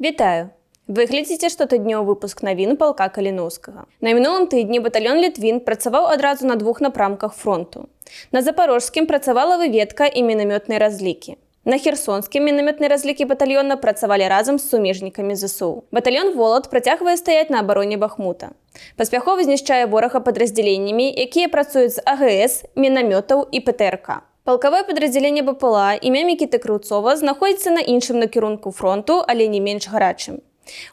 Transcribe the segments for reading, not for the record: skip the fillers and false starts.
Вітаю! Вы глядзіце штотыднёвы выпуск навін палка Каліноўскага. На мінулым тыдні батальён «Літвін» працаваў адразу на двух напрамках фронту. На запарожскім працавала выведка і мінамётныя разлікі. На херсонскім мінамётныя разлікі батальёна працавалі разам з сумежнікамі ЗСУ. Батальён «Волат» працягвае стаяць на абароне Бахмута. Паспяхова знішчае ворага падраздзяленнямі, якія працуюць з АГС, мінамётаў і ПТРК. Палкавое падраздзяленне БПЛА імя Мікіты Крыўцова знаходзіцца на іншым накірунку фронту, але не менш гарачым.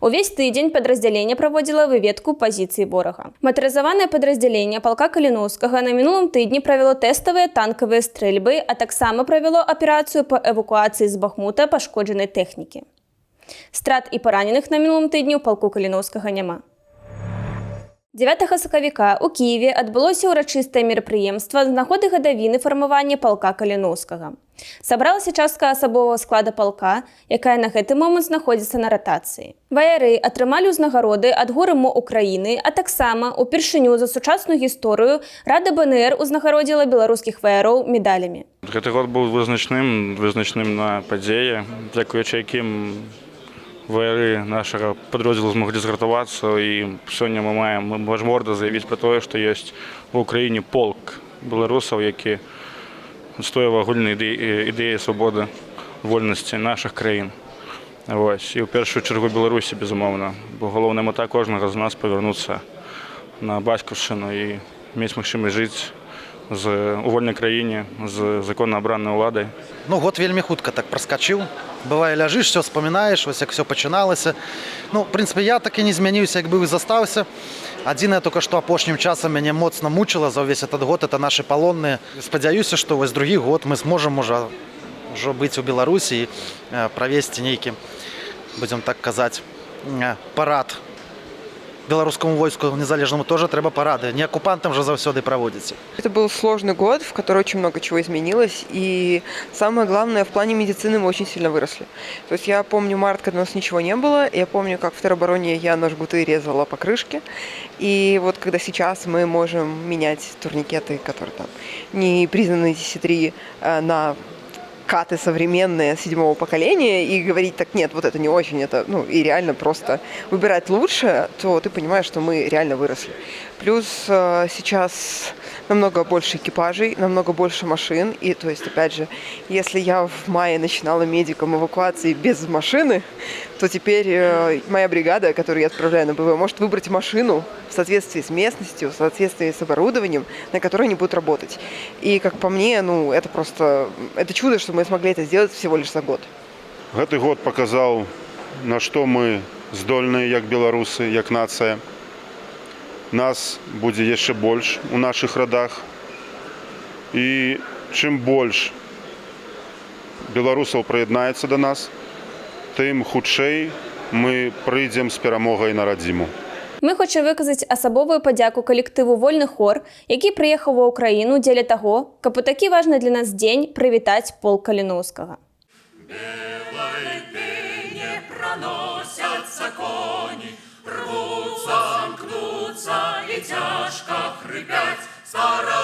Увесь тыдзень падраздзяленне праводзіла выведку пазіцый ворага. Матарызаванае падраздзяленне палка Каліноўскага на мінулым тыдні правяло тэставыя танкавыя стрэльбы, а таксама правяло аперацыю па эвакуацыі з Бахмута пашкоджанай тэхнікі. Страт і параненых на мінулым тыдні ў палку Каліноўскага няма. 9 сакавіка ў Кіеве адбылося ўрачыстае мерапрыемства з нагоды гадавіны фармавання палка Каліноўскага. Сабралася частка асабовага склада палка, якая на гэты момант знаходзіцца на ратацыі. Ваяры атрымалі ўзнагароды ад ГУР МО Украіны, а таксама упершыню за сучасную гісторыю Рада БНР узнагародзіла беларускіх ваяроў медалямі. Гэты год быў вызначным, вызначным на падзеі, дзякуючы якім ваяры нашага падроздзелу змаглі згуртавацца, і сёння мы можам горда заявіць пра тое, што ёсць ва Украіне полк беларусаў, які адстойвае агульныя ідэі свабоды, вольнасці нашых краін. Вось. І ў першую чаргу Беларусі, безумоўна, бо галоўная мэта кожнага з нас — павярнуцца на бацькаўшчыну і мець магчымасць жыць у вольнай краіне з законна абранай уладай. Ну, год вельмі хутка так праскачыў. Бывае, ляжыш, все вспоминаешь, вось як все пачыналася. Ну, в принципе, я так і не змяніўся, як быў і застаўся. Адзінае только, што апошнім часам мяне моцна мучыла за ўвесь этот год, это наши палонныя. Спадзяюся, што вось другі год мы зможам можа ўжо быць у Беларусі і правесці нейкі, будзем так казаць, парад. Беларускаму войску незалежнаму тоже трэба парады. Не акупантам жа заўсёды праводзіць. Это был сложный год, в который очень много чего изменилось. И самое главное, в плане медицины мы очень сильно выросли. То есть я помню март, когда у нас ничего не было. Я помню, как в теробороне я на жгуты резала покрышки. И вот когда сейчас мы можем менять турникеты, которые там не признаны DC-3, на каты современные седьмого поколения и говорить: «Так, нет, вот это не очень, это», ну, и реально просто выбирать лучше, то ты понимаешь, что мы реально выросли. Плюс сейчас намного больше экипажей, намного больше машин, и то есть, опять же, если я в мае начинала медиком эвакуации без машины, то теперь моя бригада, которую я отправляю на БВ, может выбрать машину в соответствии с местностью, в соответствии с оборудованием, на которой они будут работать. И, как по мне, ну, это просто, это чудо, что мы смогли это сделать всего лишь за год. Гэты год паказаў, на што мы здольныя як беларусы, як нацыя. Нас будзе яшчэ больш у нашых радах. І чым больш беларусаў прыяднаецца да нас, тым хутчэй мы прыйдзем з перамогай на радзіму. Мы хочам выказаць асабовую падзяку калектыву «Вольны хор», які прыехаў ва Ўкраіну дзеля таго, каб у такі важны для нас дзень прывітаць полк Каліноўскага. Белой пене проносятся кони, рвутся, мкнутся и тяжко хрипят стародавней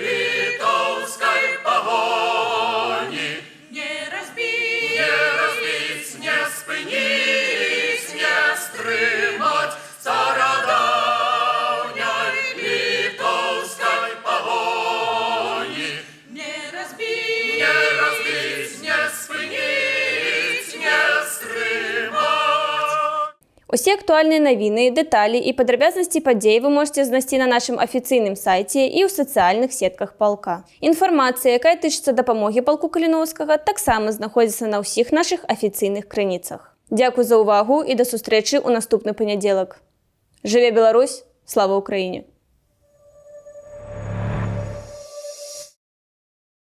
литовской погони. Не разбить, не разбить, не спынить, не стрымать стародавней литовской погони. Не разбить, не разбить, не спынить, не стрымать. Усе актуальныя навіны, дэталі і падрабязнасці падзей вы можаце знайсці на нашым афіцыйным сайце і ў сацыяльных сетках палка. Інфармацыя, якая тычыцца дапамогі палку Каліноўскага, таксама знаходзіцца на ўсіх нашых афіцыйных крыніцах. Дзякуй за ўвагу і да сустрэчы ў наступны панядзелак. Жыве Беларусь, слава Украіне!